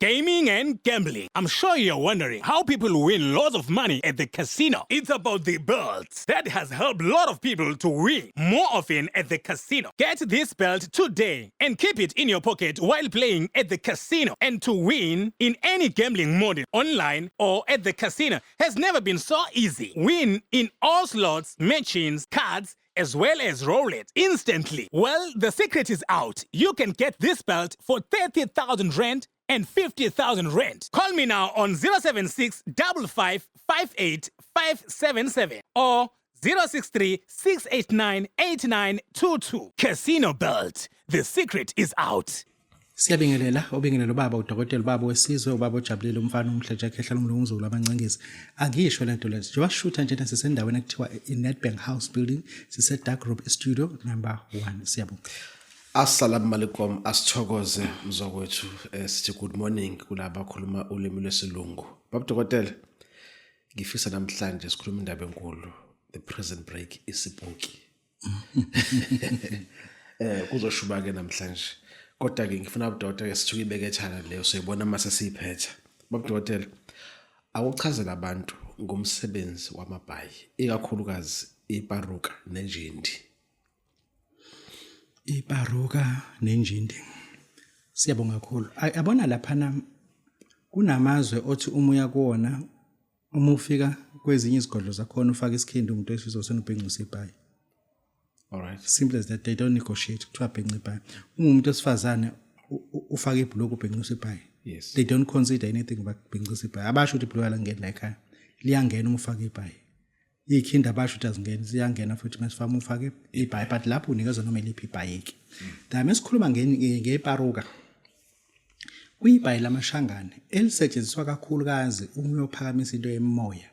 Gaming and gambling. I'm sure you're wondering how people win lots of money at the casino. It's about the belt that has helped a lot of people to win more often at the casino. Get this belt today and keep it in your pocket while playing at the casino. And to win in any gambling model, online or at the casino, has never been so easy. Win in all slots, machines, cards, as well as roll it instantly. Well, the secret is out. You can get this belt for 30,000 rand and 50,000 rand. Call me now on 076 55 58 577 or 063 689 8922. Casino Belt. The secret is out. Siyabingelela, obingelela ubaba udokotela, ubaba wesizwe, ubaba ojabulile, umfana omhle nje ekhehla lomlunguzulu abancengisi. Angisho lento lezo. Njengoba sishutha nje sisendaweni ekuthiwa i-Nedbank House Building, sise Dark Room Studio number 1. Siyabonga. Assalamu alaikum, asithokoze mzokwethu, sithi good morning kulaba abakhuluma ulimi lwesilungu. Baba dokotela, ngifisa namhlanje sikhuluma indaba enkulu, the prison break, isipoki. Kuzoshuba ke namhlanje. Kodwa ke ngifuna ubudokotela sithuke ibekethana leyo soyibona mase siyiphetha. Baba dokotela, awuchazela abantu ngomsebenzi wamabhayi, ikakhulukazi iparuka nenjindi. Iparuka nenjindi. Siyabonga kakhulu. Yabona laphana kunamazwe othi uma uya kuwona, uma ufika kwezinye izigodlo zakhona ufaka isikhindi umuntu wesizwe usenubhenqisa ibhayi. All right. Simple as that, they don't negotiate. Kuthiwa bhenqa ibhayi. Uma umuntu wesifazane ufaka ibhuluku ubhenqisa ibhayi. They don't consider anything about bhenqisa ibhayi. Abasho ukuthi ibhuluku alangeni la ekhaya. Liyangena uma ufaka ibhayi. Iy'khindi abasho ukuthi azingeni, ziyangena futhi uma sifaka ufake ibhayi, but lapho unikezwa noma eliphi ibhayi-ke. Dame esikhuluma ngeparuka. Kuyibhayi lamashangane elisetshenziswa kakhulukazi uma uyophakamisa into yemoya.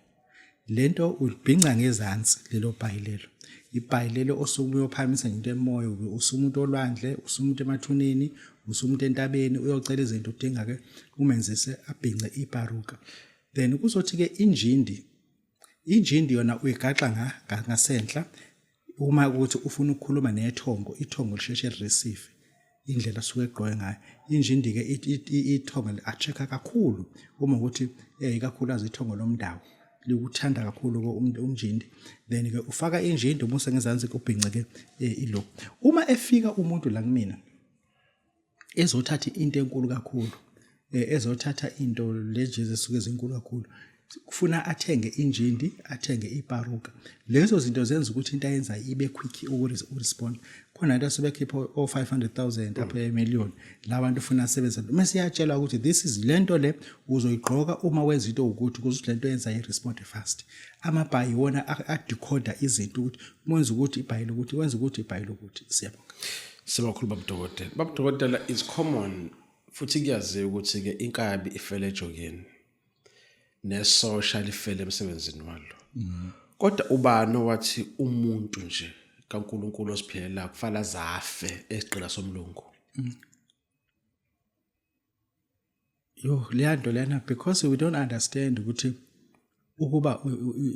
Lento ulibhinca ngezansi lelo bhayi lelo. Ibhayi lelo osuke uyophakamisa into emoya, usumuntu olwandle, usumuntu emathuneni, usumuntu entabeni, uyocela izinto udinga ke umenzise abhince iparuka. Then kuzothi ke injindi, injindi yona uyigaxa ngasenhla uma ukuthi ufuna ukukhuluma nethongo, ithongo lisheshe receive indlela asuke egqoke ngayo. Injindi ke ithongo a-check-a kakhulu uma ukuthi ikakhulukazi ithongo lomndawo likuthanda kakhulu umjindi. Then ke ufaka injindi uma usengezansi ubhince ke ilokhu. Uma efika umuntu la kumina ezothatha into enkulu kakhulu, ezothatha into lezi esuke ezinkulu kakhulu, kufuna athenge injindi, athenge iparuka. Lezo zinto zenza ukuthi into ayenza ibe quick ukurespond. Khona into asebekhipha o 500,000 apha emillion labantu ufuna asebenze. Mase iyatshelwa ukuthi this is lento le uzoyigqoka uma wenza into ukuthi ukuze lento yenza i respond fast. Amabhayi wona a-decoder izinto ukuthi wenza ukuthi ibhayi lokuthi wenza ukuthi ibhayi lokuthi. Siyabonga. Sibakhulu baba dokotela. Baba dokotela, is common futhi kuyaziwa ukuthi ke inkabi ifele ejokeni nesosha lifele emsebenzini walo. Kodwa ubani owathi umuntu nje kaNkuluNkulu osiphilela kufanele azafe esigqila somlungu? Yo, leya nto lena, because we don't understand ukuthi ukuba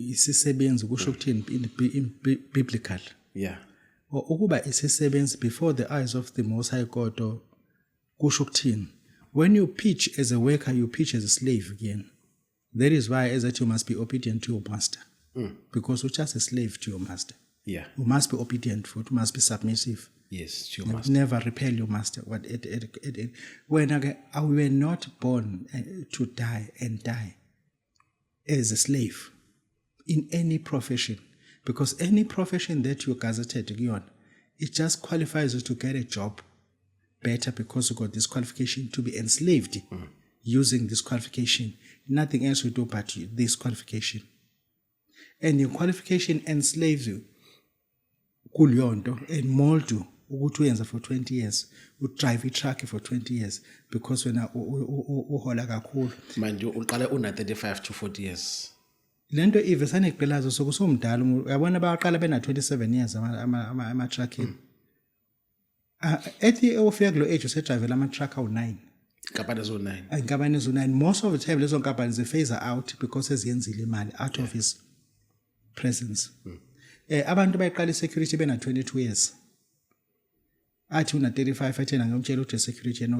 isisebenzi kusho ukuthini in biblical. Or ukuba isisebenzi before the eyes of the Most High God kusho ukuthini? When you pitch as a worker, you pitch as a slave again. That is why as that you must be obedient to your master. Because you're just a slave to your master. You must be obedient, you must be submissive. Yes, to your master. Never repel your master. What it, it, it, it. When I, we were not born to die and die as a slave in any profession, because any profession that you're gazetted on, it just qualifies you to get a job better because you got this qualification to be enslaved using this qualification. Nothing else you do but this qualification. And your qualification enslaves you kuleyonto and mold you ukuthi uyenze for 20 years, udrive i-truck for 20 years because wena uhola kakhulu. Manje uqale una 35 to 40 years. Lento ivesane igqilazo sokusomdala, uyabona baqala bena 27 years ama-trucking. Ethi ofika kulo age usedrivela ama-truck awu-9. Inkampani ezo-9. Inkampani ezo-9. Most of the time lezo nkampani zi-phase out because eziyenzile imali out of his presence. Abantu bayiqala i-security bena 22 years. Athi una 35 athena ngiyomtshela ukuthi security yena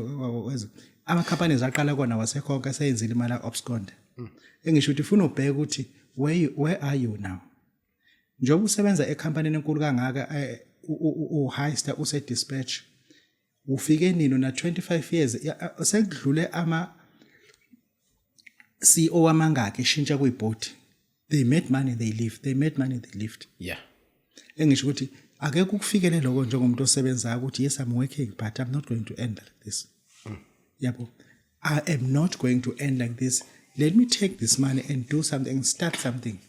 ama companies aqala kona wasekhonka seyenzile imali abscond. Engisho ukuthi ufuna ubheke ukuthi where are you now? Njengoba usebenza ecompany enkulu kangaka, u-heister use dispatch, ufike nini una 25 years, sekudlule ama CEO amangaki eshintsha kuyibhodi. They made money, they leave. They made money, they left. Engisho ukuthi akekho ukufikele lokho njengomuntu osebenzayo ukuthi yes, I'm working, but I'm not going to end like this. Yabo, I am not going to end like this. Let me take this money and do something, start something.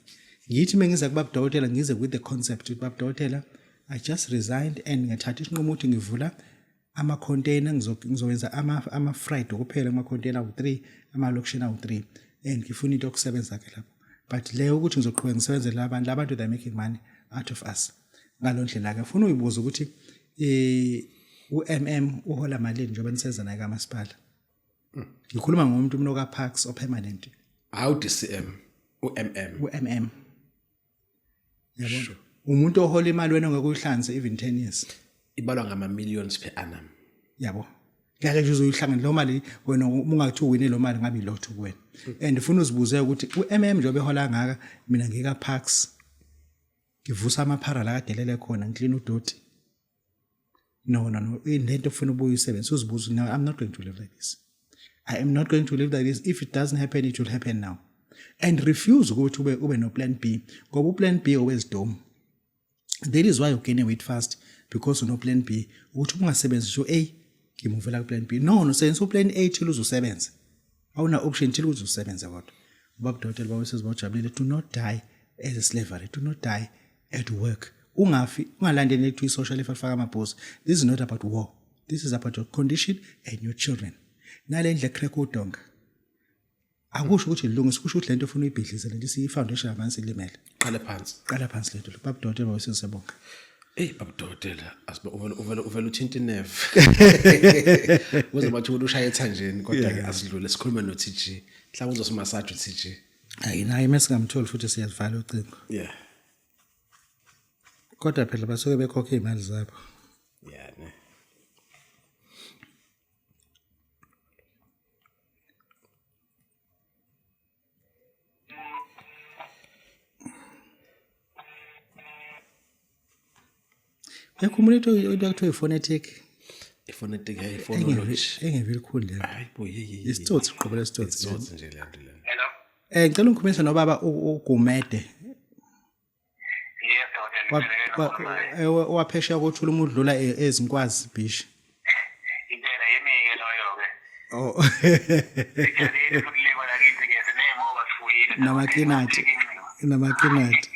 Ngithi mengiza kubaba dokotela, ngize with the concept, baba dokotela, I just resigned and ngathatha isinqumo ukuthi ngivula ama container, ngizowenza ama fried kuphela, ama container awu3, ama location awu3, and ngifuna into yokusebenza ke lapho. But leyo ukuthi ngizoqhubeka ngisebenzele abantu, labantu they are making money out of us ngalondlela ke. Ufuna uyibuza ukuthi uMM uhola malini njengoba nisenza naye kamasipala. Ngikhuluma ngomuntu mina oka Parks o permanent. Hawu, DCM uMM. uMM, yabo, umuntu ohola imali wena ongeke uyihlanze even 10 years. Ibalwa ngama millions per annum. Yabo, ngeke nje uzoyihlangana lo mali wena. Uma ungathi uwine lo mali, ngabe ilotho kuwena. And ufuna uzibuze ukuthi uMM njengoba ehola kangaka, mina ngika Parks ngivusa amaphara la kadelele khona, ngiclean udoti. No, no, no, lento ufuna ubuye usebenze, uzibuze, no, I'm not going to live like this. I am not going to live like this. If it doesn't happen, it will happen now. And refuse ukuthi ube no plan B, ngoba uplan B owezidomu. That is why you gain weight fast, because uno plan B, ukuthi ungasebenzisi u-A, ngimuvela ku plan B. No, no, sebenzisa uplan A till uzusebenze. Awuna option till uzusebenze. Kodwa ubaba dokotela bawesizwe bawujabulile, do not die as a slavery. Do not die at work. Ungafi ungalandeli ekuthiwa i-social life afaka amabhosi. This is not about war. This is about your condition and your children. Nale ndlela crack udonga akusho ukuthi ilungise, kusho ukuthi lento ufuna uyibhidlize, lento isiyi-foundation yamanzi ilimele. Qale phansi. Qala phansi lento. Baba dokotela bawesizwe, siyabonga. Ey baba dokotela, asibe uvele uthinta inerve. Uze bathi umuntu ushaye ethanjeni, kodwa ke asidlule sikhulume no TG. Mhlawumbe uzosimassage uTG. Hayi, naye mesingamtholi futhi siyazivala ucingo. Kodwa phela basuke bekhokhe iy'mali zabo. Yeah ne. Uyakhumbula into ekuthiwa i-phonetic? I-phonetic, hey, phonology. Engeve likhulu leyo. Hayi bo, ye. Isitsotsi qobo lesitsotsi. Isitsotsi nje le nto lena. Hello. Ngicela ungikhulumise nobaba uGumede. Yes, dokotela. Waphesheya kothula uma udlula ezinkwazi bishi. Impela yimi-ke loyo-ke. Oh. Sijabulile futhi kulima lakithi-ke, sinemoba, sifuyile. Namakinati. Namakinati.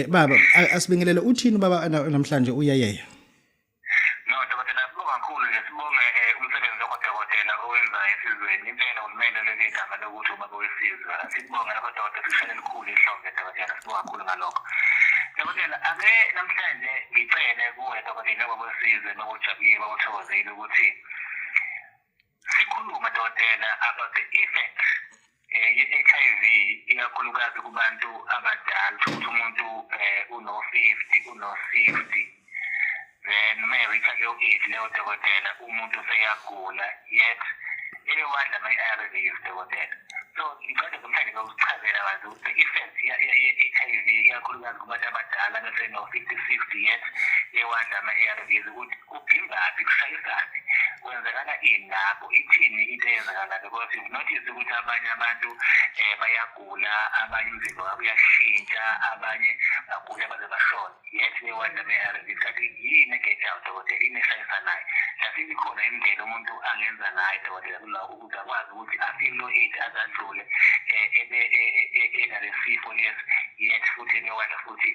Baba, asibingelele, uthini baba namhlanje uyayeya? No, dokotela, sibonga kakhulu nje, sibonge umsebenzi wakho dokotela owenzayo esizweni. Impela ulimele leli gama lokuthi ubaba wesizwe. Sibonge lapho dokotela, sishayele elikhulu ihlombe dokotela, sibonga kakhulu ngalokho. Dokotela, ake namhlanje ngicele kuwe dokotela, njengoba wesizwe, baba ujabulile, baba uthokozile, ukuthi sikhulume dokotela about the effect ye-HIV, ikakhulukazi kubantu abadala, ukuthi umuntu uno-50, uno-60, then uma ereacha leyo age leyo dokotela, umuntu useyagula, yet ebewadla ama-ARVs dokotela. So ngicela namhlanje ngokuchazela kabanzi ukuthi the effect ye-HIV, ikakhulukazi kubantu abadala bese-no-50, 60, yet ewadla ama-ARVs, ukuthi kubhimbaphi, kushayisaphi, kwenzakala ini lapho, ithini into eyenzakala, because you've noticed ukuthi abanye abantu bayagula, abanye umzimba wabo uyashintsha, abanye bagula baze bashone, yet bewadla ama-ARVs. Kanti yini egejayo dokotela? Yini eshayisanayo? Mhlawumbe ikhona indlela umuntu angenza ngayo dokotela kulokho, ukuthi akwazi ukuthi afike kulo age azadlule ebe enale sifo lesi, yet futhi ebewadla futhi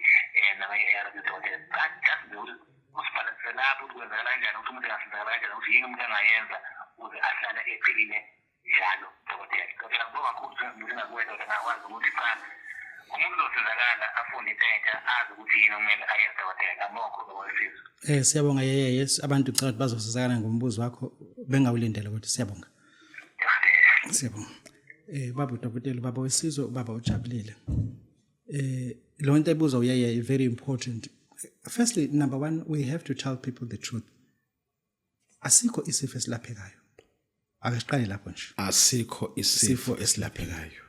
nama-ARV dokotela? But just nje ukuthi usibhalansise lapho, ukuthi kwenzakala kanjani, ukuthi umuntu angasizakala kanjani, ukuthi yini umuntu angayenza ukuze ahlale ephilile njalo dokotela. Dokotela, ngibonga kakhulu ngingakuwe dokotela, ngakwazi ukuthi cha, umuntu uzosizakala, afunde into entsha, azi ukuthi yini okumele ayenze dokotela. Ngiyabonga kakhulu ngokwesizwe. Siyabonga yeye, yes, abantu ngicela ukuthi bazosizakala ngombuzo wakho bengawulindele, kodwa siyabonga. Siyabonga. Baba udokotela, baba wesizwe, ubaba ujabulile. Lo nto ebuza uyeye very important. Firstly, number one, we have to tell people the truth. Asikho isifo esilaphekayo. Ake siqale lapho nje. Asikho isifo esilaphekayo.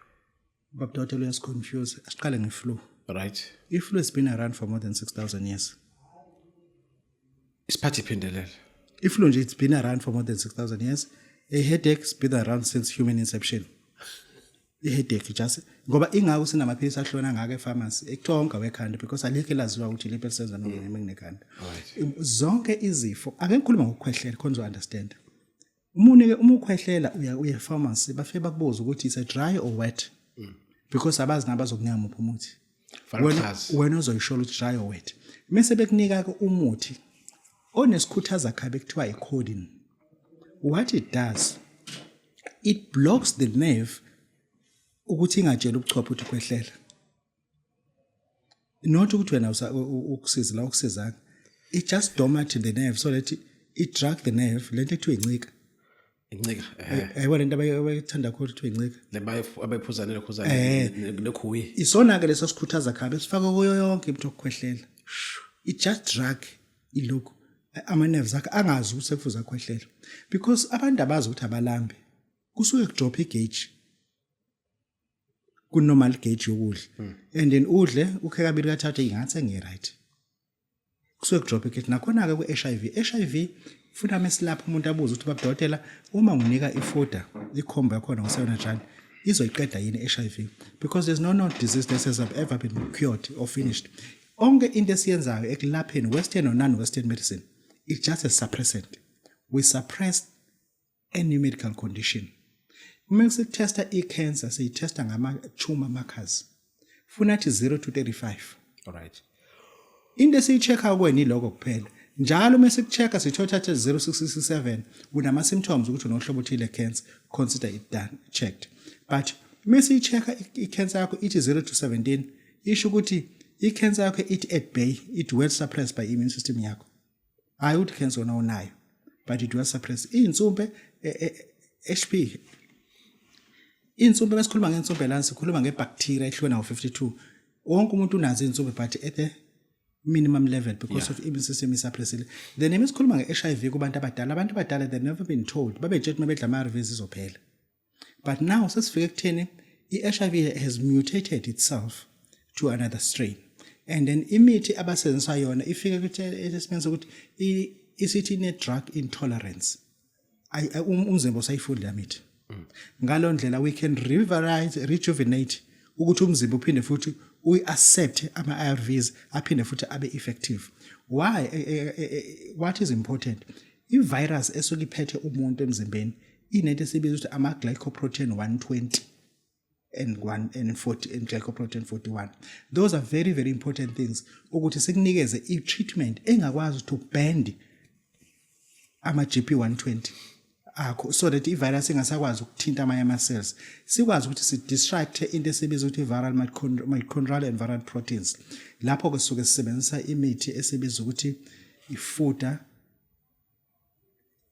Baba dokotela, uyasiconfuse. Asiqale ngeflu. Iflu has been around for more than 6000 years. Isiphathi iphindelela. Iflu nje, it's been around for more than 6000 years. A headache's been around since human inception. I-headache just ngoba ingako sinamaphilisi ahlukene angaka epharmacy, ekuthiwa wonke awekhanda, because alikho elaziwa ukuthi iliphi elisenza noma nginekhanda. Zonke izifo, ake ngikhulume ngokukhwehlela khona uzo-understand. Uma uma ukhwehlela, uya epharmacy, bafike bakubuze ukuthi is a dry or wet, because abazi nabazokunika muphi umuthi. Fanele Wena uchaze. wena uzoyishola ukuthi dry or wet, mase bekunika ke umuthi onesikhuthaza khabe kuthiwa i-codeine. What it does, it blocks the nerve ukuthi ingatsheli ubuchopho ukuthi khwehlela, not ukuthi wena ukusiza la ukusizanga. It just dormant the nerve so that it drug the nerve, lento ekuthiwa incika. Incika, eh. Yayibona lento abayithanda kakhulu kuthiwa incika. Le abayiphuzane lekhuzane nekhuyi. Isona ke leso sikhuthaza khabe sifaka kuyo yonke imithi yokukhwehlela. It just drug ilokhu ama nerves akhe angazi ukuthi sekufuze akhwehlela, because abantu abazi ukuthi abalambi, kusuke kudrop igauge ku normal gauge yokudla, and then udle ukhe kabili kathathu, ingathi sengi-right, kusuke kudrop igauge. Nakhona ke ku-HIV, HIV funa mesilapha umuntu abuze ukuthi, "Baba dokotela, uma nginika iFUDA, icombo yakhona ngo-700 rand, izoyiqeda yini i-HIV?" Because there's no disease that has ever been cured or finished. Onke into esiyenzayo ekulapheni, western or non-western medicine, it's just a suppressant. We suppress any medical condition. Uma sitesta i-cancer, siyitesta ngama-tumor markers, funa athi 0 to 35. All right. Into esiyi-check-a kuwena iloko kuphela. Njalo uma sikucheck-a, sithola thathe 0667 unama-symptoms ukuthi unohlobo othile cancer, consider it done, checked. But uma siyi-check-a i-cancer yakho ithi 0 to 17, isho ukuthi i-cancer yakho ithi at bay, it well suppressed by immune system yakho. Hayi ukuthi cancer wona unayo, but it well suppressed. Iy'nsumpe, HP, insumpe, besikhuluma ngensumpe lana, sikhuluma ngebacteria ehlukene ngo-52. Wonke umuntu unazo iy'nsumpe, but at the minimum level because of immune system isuppressile. Then uma sikhuluma nge-HIV kubantu abadala, abantu abadala, they've never been told, babetshela uma bedla ama-ARVs izophela. But now sesifike ekutheni i-HIV has mutated itself to another strain, and then imithi abasebenzisa yona ifike ukuthi esimeni sokuthi isithi ine-drug intolerance. Umzimba usayifuni la mithi. Ngalo ndlela we can revitalize, rejuvenate, ukuthi umzimba uphinde futhi uyi-accept ama-ARVs, aphinde futhi abe effective. Why? What is important, i-virus esuke iphethe umuntu emzimbeni inento esibiza ukuthi ama-glycoprotein 120 and 1 and 40 and glycoprotein 41. Those are very, very important things ukuthi sikunikeze i-treatment engakwazi to bend ama-GP 120 akho so that i-virus ingasakwazi ukuthinta amanye ama-cells, sikwazi ukuthi si-destruct into esibiza ukuthi i-viral mitochondrial and viral proteins. Lapho-ke sisuke sisebenzisa imithi esibiza ukuthi iFUDA.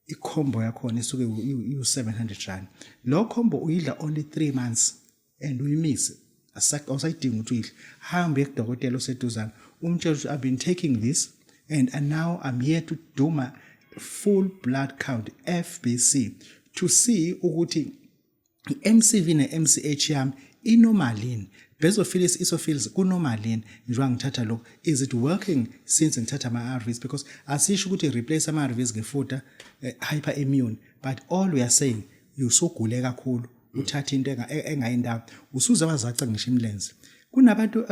Icombo yakhona isuke iyu-R700. Lo combo uyidla only 3 months and uyimise, awusayidingi ukuthi uyidle. Hambe kudokotela oseduzane, umtshele ukuthi, "I've been taking this and now I'm here to do my full blood count, FBC, to see ukuthi i-MCV ne-MCH yami inormal yini, basophils, eosinophils kunormal yini, njengoba ngithatha lokhu. Is it working since ngithatha ama-ARVs?" Because asisho ukuthi replace ama-ARVs ngeFUDA hyperimmune, but all we are saying, usugule kakhulu, uthatha into engayindawo, usuze wazaca ngisho imilenze. Kunabantu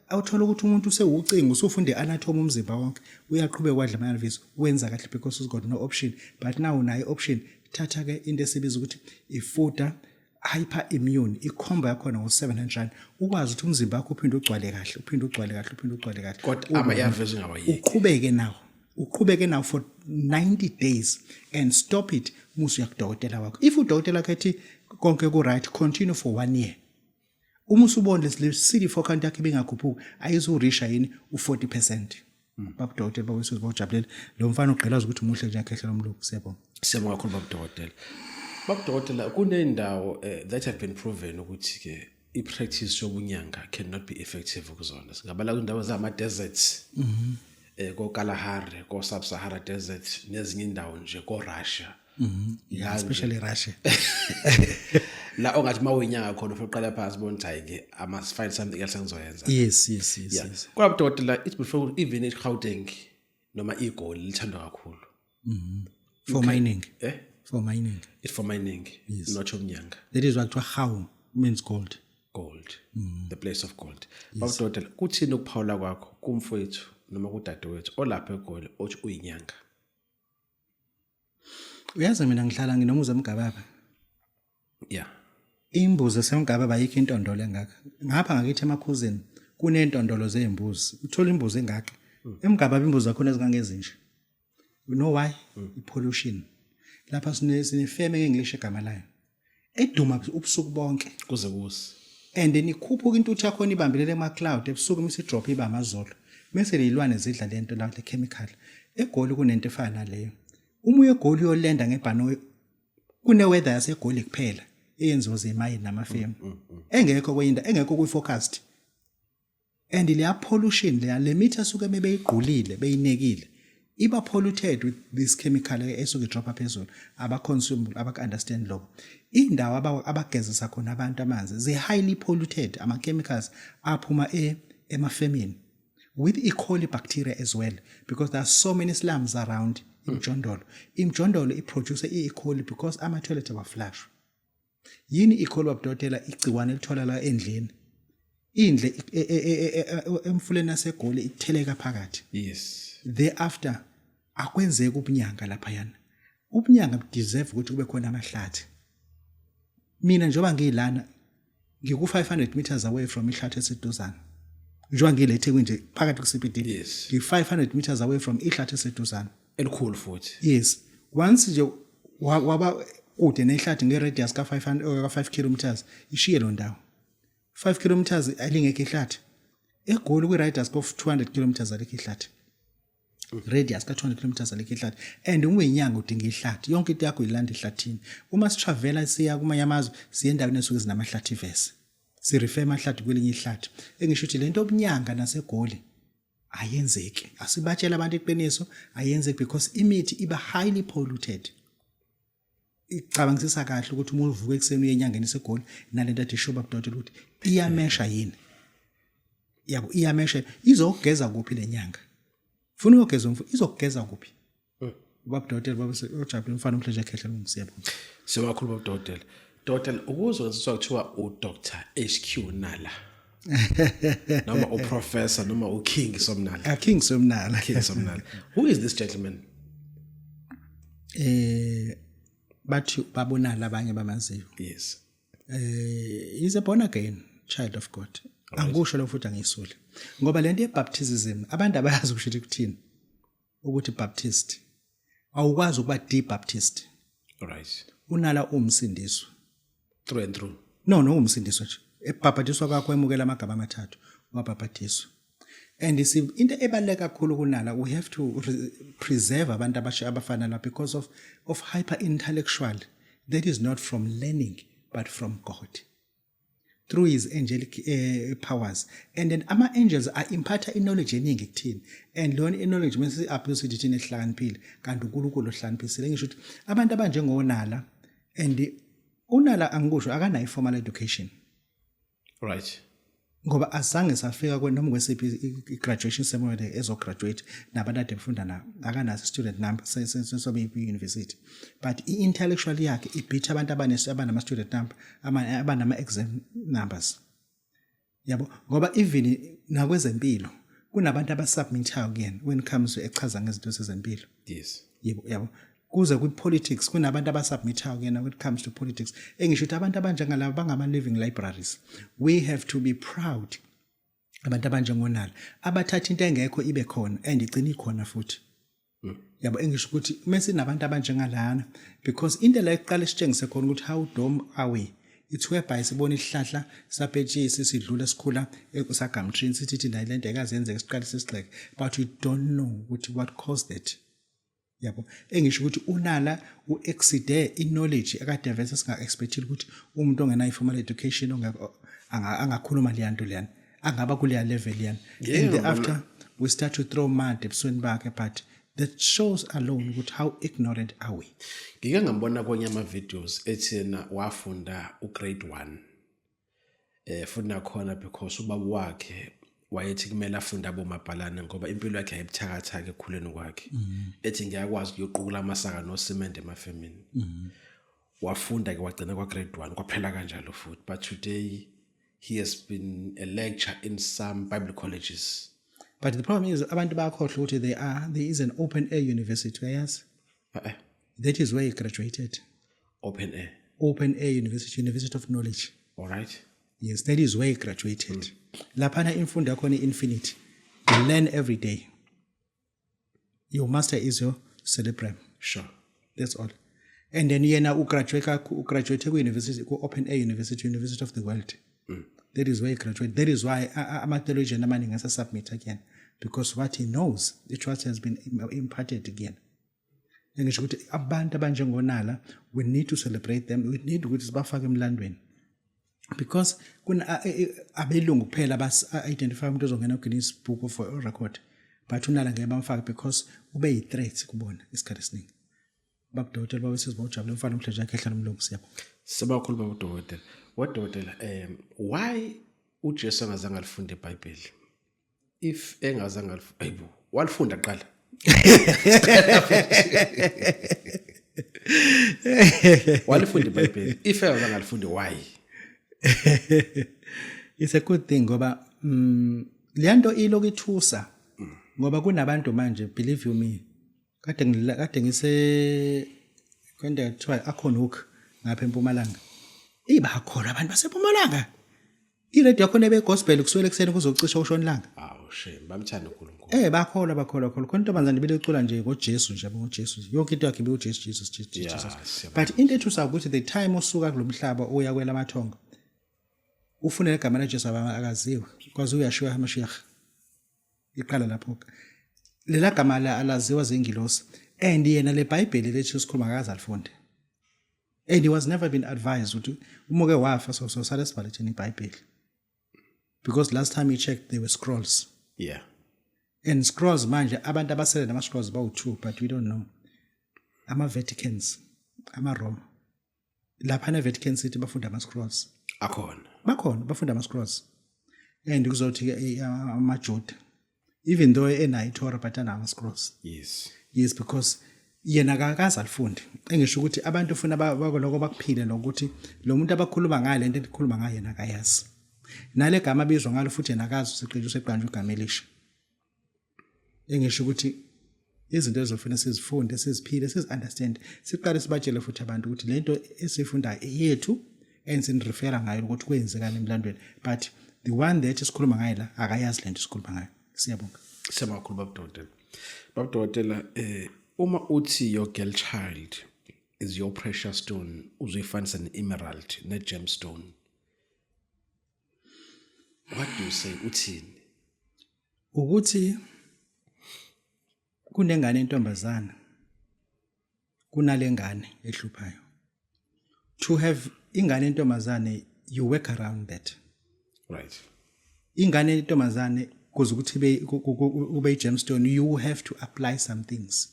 awuthola ukuthi umuntu usewucingo, usufunde anatomy umzimba wonke, uyaqhubeka wadla ama-ARVs, wenza kahle because he's got no option. But now unayo option, thatha ke into esibiza ukuthi iFUDA hyperimmune. Icombo yakhona ngo-700, ukwazi ukuthi umzimba wakho uphinde ugcwale kahle, uphinde ugcwale kahle, uphinde ugcwale kahle. Kodwa ama-ARVs ungawayeki. Uqhubeke nawo, uqhubeke nawo for 90 days and stop it musu yakudokotela wakho. If udokotela wakho ethi konke ku-right, continue for one year. Uma usubona le CD4 count yakho ibingakhuphuki, ayizurisha yini u-40%. Babudokotela bakwesizwe bawujabulela lo mfana ugqilaza ukuthi umuhle nje akhehla lomlungu. Siyabonga. Siyabonga kakhulu, babudokotela. Babudokotela, kuney'ndawo that have been proven ukuthi-ke i-practice yobunyanga cannot be effective kuzona. Singabala kwindawo zama-deserts. Ko Kalahari, ko Sub-Sahara Desert nezinye indawo nje, ko Russia. Yeah, especially Russia. La ongathi mawuyinyanga khona ufike uqala phansi bona ukuthi hayi ke, I must find something else engizoyenza. Yes. Kodwa dokotela, it's before even iGauteng noma iGoli lithandwa kakhulu. For mining. Eh? For mining. It's for mining, not umnyanga. That is what kuthiwa means gold. Gold. The place of gold. Baba dokotela, kuthini ukuphawula kwakho kumfowethu noma kudadewethu olapha eGoli othi uyinyanga? Uyazi, mina ngihlala nginomuzi eMgababa. Imbuzi eseMgababa, ayikho intondolo engaka. Ngapha ngakithi emakhuzeni kunentondolo zey'mbuzi, uthola imbuzi engaka. EMgababa imbuzi zakhona ezingangezinje. You know why? I-pollution. Lapha sinefeme engilisho igama layo eduma ubusuku bonke. Kuze kusi. And then ikhuphuka intuthu yakhona, ibambelele ema-cloud ebusuku, mise idrop iba amazolo, mese ley'lwane zidla lento la, le chemical. EGoli kunento efana naleyo. Uma uye eGoli uyolenda ngebhanoyi, kune-weather yaseGoli kuphela eyenziwa zimayini namafemu, engekho kwenye, engekho kwi-forecast. And leya pollution leya, le mithi asuke beyigqulile, beyinekile, iba polluted with this chemical esuke idropha phezulu. Aba-consume, abaku-understand lokho. Indawo abagezisa khona abantu amanzi zi-highly polluted, ama-chemicals aphuma emafemini with E. coli bacteria as well, because there are so many slums around imjondolo. Imjondolo iproduce i-E. coli because ama-toilet awaflashwa. Yini i-E. coli, babudokotela? Igciwane elitholakala endlini, indle emfuleni naseGoli itheleka phakathi. Thereafter akwenzeki ubunyanga laphayana. Ubunyanga deserve ukuthi kube khona amahlathi. Mina njengoba ngiyilana, ngiku-500 meters away from ihlathi eseduzane, njengoba ngile eThekwini nje phakathi ku-CBD. Ngi-500 meters away from ihlathi eseduzane. Elikhulu futhi. Yes, once nje waba kude nehlathi nge-radius ka-500, ka-5 kilometers, ishiye lo ndawo. 5 kilometers alingekho ihlathi. EGoli kwi-radius of 200 kilometers alikho ihlathi, radius ka-200 kilometers alikho ihlathi. And uma uyinyanga udinga ihlathi, yonke into yakho uyilanda ehlathini. Uma sitravela siya kumanye amazwe, siye endaweni esuke zinamahlathi vese sirefer amahlathi kwelinye ihlathi. Engisho ukuthi lento obunyanga naseGoli ayenzeki, asibatshela abantu iqiniso, ayenzeki because imithi iba highly polluted. Icabangisisa kahle ukuthi uma uvuka ekuseni uye enyangeni eseGoli nalento athi ishoba kudokotela ukuthi iyamesha yini, yabo, iyamesha, izokugeza kuphi le nyanga? Funa uyogeza umfu, izokugeza kuphi? Ubaba dokotela, baba ojabule umfana omhle nje ekhehla ngiyabonga. Siyabonga kakhulu, baba dokotela. Dokotela, ukuzwa nsizwa kuthiwa uDr HQ Nala noma uprofessor noma uKing Somnala. A King Somnala. King Somnala, who is this gentleman? Bathi babonala abanye bamaziyo. He's a born again child of God. Angikusho lo futhi angiyisuli ngoba lento ye-baptism abantu abayazi ukusho ukuthi kuthini ukuthi Baptist. Awukwazi ukuba de-Baptist. Unala umsindiswa. Through and through. No, umsindiswa nje, ebhabhadiswa kwakho emukela amagama amathathu, wabhabhadiswa. And si into ebaluleke kakhulu kunala, we have to preserve abantu abasha abafana la because of hyper intellectual that is not from learning but from God through his angelic powers. And then ama angels are imparta knowledge eningi kuthini, and lona knowledge mase abuse sithi thina esihlakaniphile, kanti uNkulunkulu ohlakaniphile. Ngisho ukuthi abantu abanjengonala, and unala angikusho akanayo formal education. Ngoba azange safika noma kwesiphi i-graduation ceremony ezograduate nabantu ade befunda nabo, akanaso student number sobe university, but i-intellectual yakhe ibhitha abantu abanama-student number, abanama-exam numbers, yabo, ngoba even nakwezempilo kunabantu abasubmithayo kuyena when it comes to echaza ngezinto zezempilo. Yebo, yabo, kuze kwi-politics kunabantu abasubmithayo kuyena when it comes to politics. Engisho ukuthi abantu abanjengalaba bangama-living libraries. We have to be proud abantu abanjengonala abathatha into engekho ibe khona and igcina ikhona futhi, yabo. Engisho ukuthi mase sinabantu abanjengalana, because into la iqala isitshengise khona ukuthi how dumb are we, it's whereby sibona isihlahla sapetshisi sidlula sikhula sagumtree, sithi thina lento ayikaze yenzeke, siqale sisigxeke, but we don't know ukuthi what caused it, yabo. Engisho ukuthi unala u-exceed i-knowledge akade vese singa-expectile ukuthi umuntu ongenayo i-formal education angakhuluma leya nto leyana, angaba kuleya level leyana. And thereafter We start to throw mud ebusweni bakhe, but that shows alone ukuthi how ignorant are we. Ngike ngambona kwenye ama-videos ethi yena wafunda ugrade 1, futhi nakhona because ubaba wakhe wayethi kumele afunde abomabhalane ngoba impilo yakhe ayibuthakathaka ekukhuleni kwakhe, ethi ngiyakwazi ukuyoqukula amasaka nosimende emafemini. Wafunda ke, wagcina kwa-grade 1, kwaphela kanjalo futhi. But today he has been a lecturer in some Bible colleges. But the problem is abantu bayakhohlwa ukuthi there is an open air university, uyayazi? Eh. That is where he graduated. Open air. Open air university, University of Knowledge. All right. Yes, that is where he graduated. Laphana imfundo yakhona infinite. You learn every day. Your master is your cerebrum. That's all. And then yena ugraduate ku-university, ku-open air university, University of the World. That is where he graduated. That is why ama-theologian amaningi asasubmit again, because what he knows, it what has been imparted again. Engisho ukuthi abantu abanjengoNala, we need to celebrate them. We need ukuthi sibafake emlandweni, because kuna abelungu kuphela abas-identify umuntu ozongena ku-Guinness Book of Record, but uNala ngeke bamfake because ube yi-threat kubona isikhathi esiningi. Babudokotela, babesizwa ujabule mfana umhleje yakhe ehlala umlungu. Siyabonga. Sebakhulu, babudokotela. Wadokotela, why uJesu angazange alifunde iBhayibheli? If engazange alifunde, ayibo, walifunda kuqala. Walifunda iBhayibheli. If engazange alifunde, why? It's a good thing ngoba leyanto ilokhu ithusa, ngoba kunabantu manje, believe you me, kade ngise kwento kuthiwa Acornhoek ngapha eMpumalanga, ibakholwa abantu baseMpumalanga, iradio yakhona ebe gospel kusukela ekuseni kuzocisha ushona ilanga. Awu shame, bamthanda uNkulunkulu. Bakholwa, bakholwa, bakholwa. Khona intombazane ibilecula nje ngoJesu nje, ngoJesu nje. Yonke into yakhe ibiuJesu, Jesus, Jesus, Jesus. Siyabonga. But into ethusa ukuthi the time usuka kulomhlaba uya kwelamathongo, ufune igama laJesu akaziwe, kwazi uyashiwa amashiach. Iqala lapho ke. Lela gama la alaziwa zingilosi, and yena le Bible lethu sikhuluma akaze alifunde. And he was never been advised ukuthi uma ke wafa so sale sibhale thina iBhayibheli. Because last time he checked, there were scrolls. And scrolls manje, abantu abasele nama scrolls bawu2, but we don't know. Ama Vaticans, ama Roma. Lapha ne Vatican City bafunda ama scrolls. Akhona. Bakhona, bafunda ama scrolls. And kuzothi ke amaJuda, even though enayo iTorah, but anawo ama scrolls. Yes, because yena akakaze alifunde. Engisho ukuthi abantu ufuna bakoloko bakuphile lokuthi lo muntu abakhuluma ngayo, lento ekhuluma ngayo, yena akayazi. Nale gama abizwa ngalo futhi yena akazi, useqinjwe seqanjwe igama elisha. Engisho ukuthi izinto ezofuna sizifunde, siziphile, sizi-understand, siqale sibatshele futhi abantu ukuthi lento esifundayo eyethu and sinirefera ngayo ukuthi kwenzekani emlandweni, but the one that esikhuluma ngayo la akayazi lento esikhuluma ngayo. Siyabonga. Siyabonga kakhulu, babudokotela. Babudokotela, uma uthi your girl child is your precious stone, uzoyifanisa ne-emerald ne-gemstone. What do you say? Uthini? Ukuthi kunengane entombazana, kunalengane ehluphayo. To have ingane entombazane, you work around that. Ingane entombazane, kuze ukuthi ube gemstone, you have to apply some things.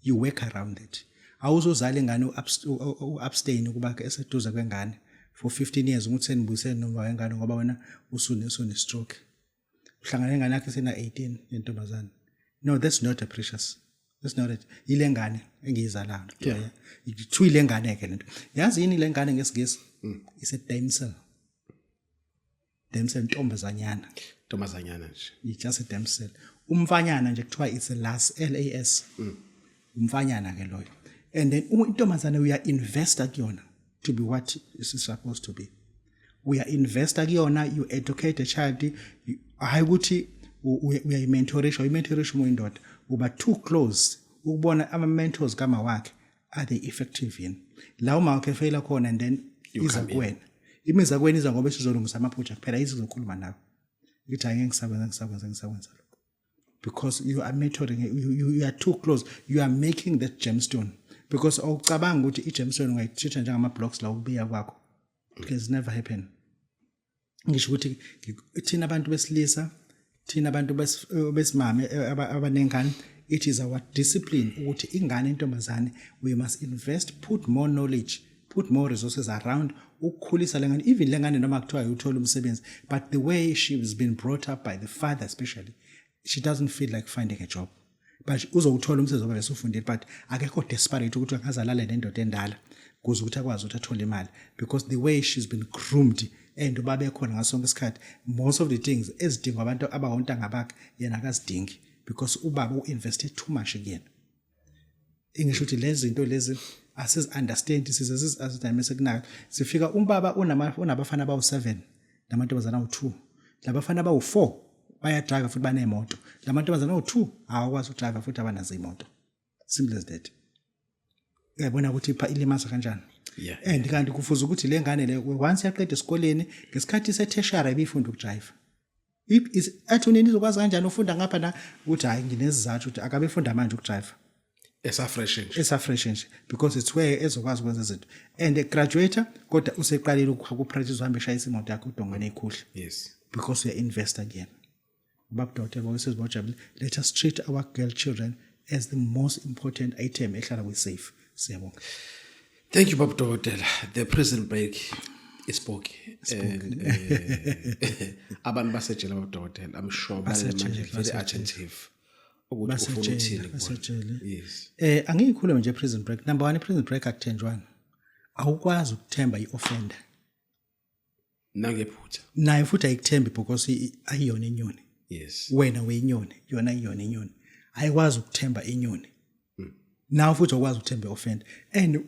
You work around it. Awuzozala ingane u-abstain ukuba eseduze kwengane for 15 years, ukuthi senibuyisene noma wengane ngoba wena usune stroke, uhlangana nengane yakhe sena 18 yentombazane. No, that's not a precious, that's not it. Ile ngane engiyizalayo kuthiwa kuthiwa ile ngane ke lento, yazi yini le ngane ngesiNgisi? Is a damsel, damsel, ntombazanyana. Ntombazanyana nje. It's just a damsel. Umfanyana nje kuthiwa it's a las, L A S. Umfanyana ke loyo. And then intombazane uya investa kuyona to be what is supposed to be. Uya investa kuyona, you educate a child. Hayi ukuthi uyayimentorisha, uyimentorisha uma uyindoda. Uba too close ukubona ama mentors kama wakhe, are they effective yini? La uma wakhe faila khona, and then You iza come in. kuwena. Imiza kuwena iza ngoba isizolungisa amaphutha kuphela, izokhuluma nawe. Ithi angeke ngisakwenza, ngisakwenza, ngisakwenza lokho. Because you are mentoring, you are too close. You are making that gemstone. Because awucabanga ukuthi i-gemstone ungayitreat njengama blocks la ukubiya kwakho. It has never happen. Ngisho ukuthi thina abantu besilisa Thina abantu besimame abanengane, it is our discipline ukuthi ingane intombazane, we must invest, put more knowledge, put more resources around ukukhulisa lengane. Even lengane noma kuthiwa uthola umsebenzi, but the way she's been brought up by the father especially, she doesn't feel like finding a job. But uzowuthola umsebenzi ngoba besufundile, but akekho desperate ukuthi angaze alale nendoda endala kuze ukuthi akwazi ukuthi athole imali, because the way she's been groomed and ubaba ekhona ngaso sonke isikhathi, most of the things ezidingwa abantu abawontanga bakhe yena akazidingi, because ubaba u-invested too much kuyena. Ingisho ukuthi lezi zinto lezi asizi-understand, size sizi-understand mase kunaka sifika ubaba unabafana abawu-7 namantombazana awu-2. Labafana abawu-4 bayadrayiva futhi banemoto, lamantombazana awu-2 awakwazi ukudrayiva futhi abanazo iy'moto. Simple as that. Uyabona ukuthi ilimaza kanjani? And kanti kufuze ukuthi le ngane le, once yaqeda esikoleni, ngesikhathi se-tertiary ibifunda ukudrayiva. Athi unini izokwazi kanjani ufunda ngapha na ukuthi hayi, nginesizathu ukuthi akabe efunda manje ukudrayiva. Esafresh nje. Esafresh nje, because it's where ezokwazi ukwenza izinto and graduate, kodwa useqalile ukupractice, uhambe eshayisa imoto yakhe udongweni ey'khuhle because uya-investa kuyena. Ubaba dokotela bawesezibojabule, let us treat our girl children as the most important item ehlala kwi-safe. Siyabonga. Thank you, baba dokotela. The prison break ispoki and abantu basejele, baba dokotela, I'm sure Basejele, manje very basejele. attentive ukuthi ufuna Basejele, ukuthini kubona. Basejele. Angiyikhulume nje prison break. Number 1, prison break akuthenjwana. Awukwazi ukuthemba i-offender. Nangephutha. Naye futhi ayikuthembi because ayiyona inyoni. Wena uyinyoni, yona iyona inyoni. Ayikwazi ukuthemba inyoni. Nawe futhi awukwazi ukuthemba i-offender. And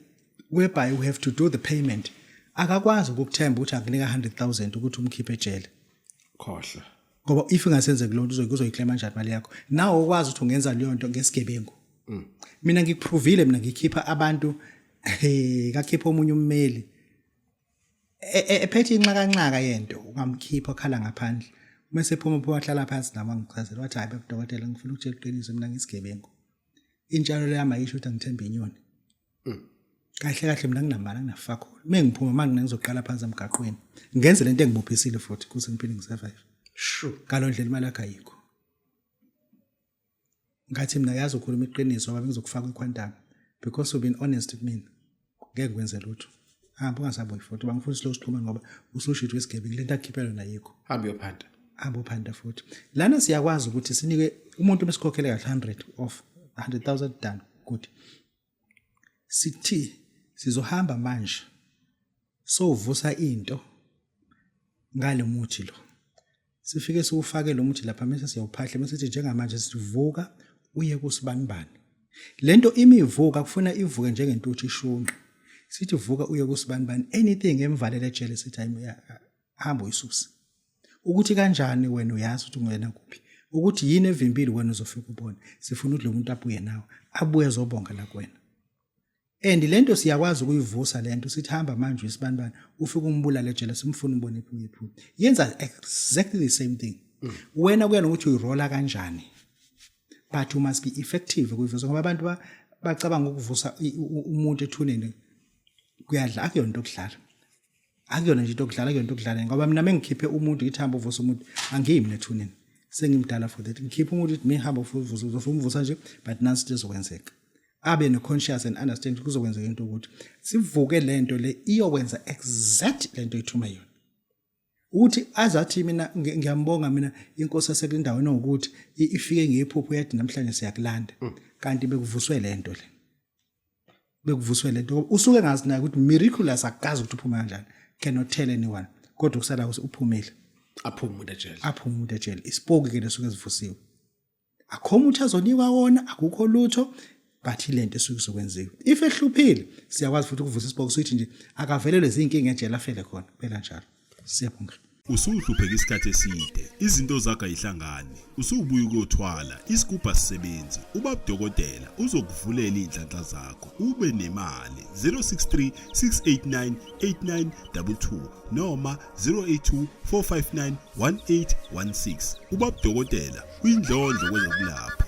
whereby we have to do the payment. Akakwazi ukukuthemba ukuthi akunika 100,000 ukuthi umkhiphe ejele. Khohlwa. Ngoba if ingasenzeki lonto, uzoyiclaima kanjani imali yakho? Nawe ukwazi ukuthi ungenza leyo nto ngesigebengu. Mina ngikuprovile, mina ngikhipha abantu, kakhipha omunye ummeli ephethe inxakanxaka yento, ungamkhipha okhala ngaphandle. Uma sephuma phuma wahlala phansi nami wangichazela, wathi, "Hayi dokotela, ngifuna ukutshela iqiniso, mina ngisigebengu. Intshalo yami ayisho ukuthi angithembe inyoni. Kahle kahle mina nginamali, anginafakho. Uma ngiphuma manje ngizoqala phansi emgaqweni ngenze lento engibophisile futhi kuze ngiphinde ngisurvive." Ngalo ndlela imali yakho ayikho. Ngathi mina, yazi ukhuluma iqiniso ngoba ngizokufaka kwiquantum because you've been honest kumina. Ngeke ngikwenze lutho. Hamba ungasabuyi futhi, bangifuna slow sikhuluma ngoba usushithwe isigebengu, lento akukhiphela yona ayikho. Hamba uyophanda. Hamba uphanda futhi. Lana siyakwazi ukuthi sinike umuntu mesikhokhele kahle 100 off 100,000, done, good. Sithi sizohamba manje sovusa into ngale muthi lo. Sifike siwufake lo muthi lapha, mase siyawuphahla, mase sithi njengamanje sivuka uye kusibanibani. Lento imivuka kufuna ivuke njengentuthu ishunqa. Sithi vuka uye kusibanibani, anything emvalele ejele, sithi hayi, hamba uyisuse. Ukuthi kanjani wena uyazi ukuthi ungena kuphi. Ukuthi yini evimbile wena uzofika ubone. Sifuna ukuthi lo muntu abuye nawe, abuye ezobonga la kuwena. And lento siyakwazi ukuyivusa lento, sithi hamba manje isibanibani, ufike umbulale ejele, simfuna ubone iphume iphume. Yenza exactly the same thing. Wena kuya nokuthi uyirola kanjani. But you must be effective ukuyivusa ngoba abantu bacabanga ukuvusa umuntu ethuneni kuyadla, akuyona into okudlala. Akuyona nje into okudlala, akuyona into okudlala ngoba mina mengikhiphe umuntu ngithi hamba uvusa umuntu, angiyi mina ethuneni. Sengimdala for that. Ngikhiphe umuntu ukuthi mina hamba uvusa, uzofuna nje, but nansi into ezokwenzeka. Abe no conscious and understand kuzokwenzeka into ukuthi sivuke lento le iyokwenza exact lento ithuma yona. Uthi azathi mina ngiyambonga mina inkosi yasekundaweni ukuthi ifike ngephupho yathi namhlanje siyakulanda, kanti bekuvuswe lento le. Bekuvuswe lento usuke ngazi naye ukuthi miraculous, akazi ukuthi uphuma kanjani, cannot tell anyone, kodwa kusala uphumile. Aphume umuntu ejele. Aphume umuntu ejele. Isipoki ke lesuke esivusiwe, akho umuntu azonikwa wona, akukho lutho, but ilento esuke izokwenziwa. If ehluphile siyakwazi futhi ukuvusa isipoki, sithi nje akavelelwe izinkinga ejele, afele khona phela njalo. Siyabonga. Usuhlupheka isikhathi eside, izinto zakho ayihlangani, usubuya ukuyothwala, isigubhu asisebenzi. Ubaba dokotela uzokuvulela iy'nhlanhla zakho, ube nemali. 063 689 8922 noma 082 459 1816. Ubaba dokotela uyindlondlo kwezokulapha.